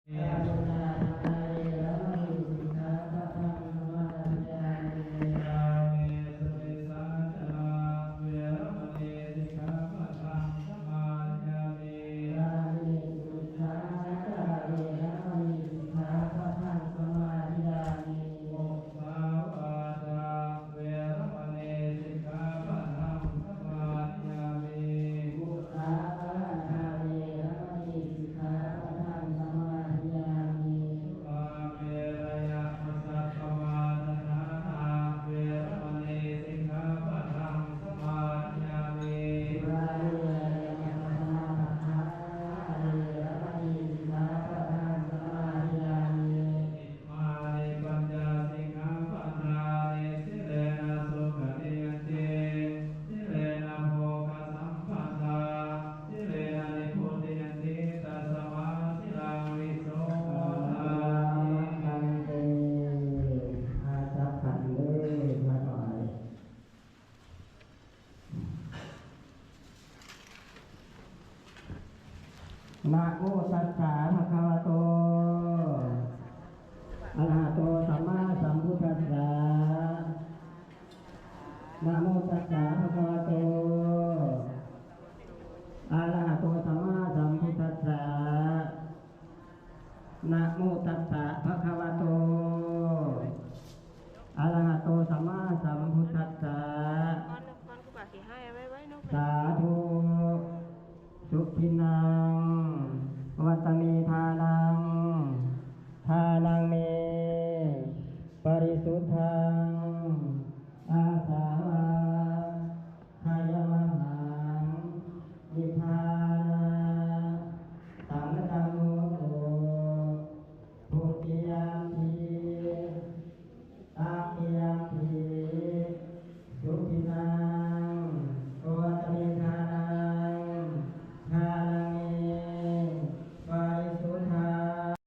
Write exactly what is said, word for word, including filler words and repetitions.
Sudānā veramaṇī sikkhāpadaṃ samādiyāmi. Kāmesu micchācārā veramaṇī sikkhāpadaṃ samādiyāmi. Kāmesu micchācārā veramaṇī sikkhāpadaṃ samādiyāmi. Musāvādā veramaṇī sikkhāpadaṃ samādiyāmi. Musāvādā veramaṇī sikkhāpadaṃ samādiyāmi. Surāmerayamajjapamādaṭṭhānā veramaṇī sikkhāpadaṃ samādiyāmi. Surāmerayamajjapamādaṭṭhānā veramaṇī sikkhāpadaṃ samādiyāmi. Imāni pañca sikkhāpadāni. Sīlena sugatiṃ yanti, sīlena bhogasampadā, sīlena nibbutiṃ yanti, tasmā sīlaṃ visodhaye. อาจับขันเลยมาถวาย Namo tassa bhagavato arahato sammāsambuddhassa. Namo tassa bhagavato arahato sammāsambuddhassa. Namo tassa bhagavato arahato sammāsambuddhassa.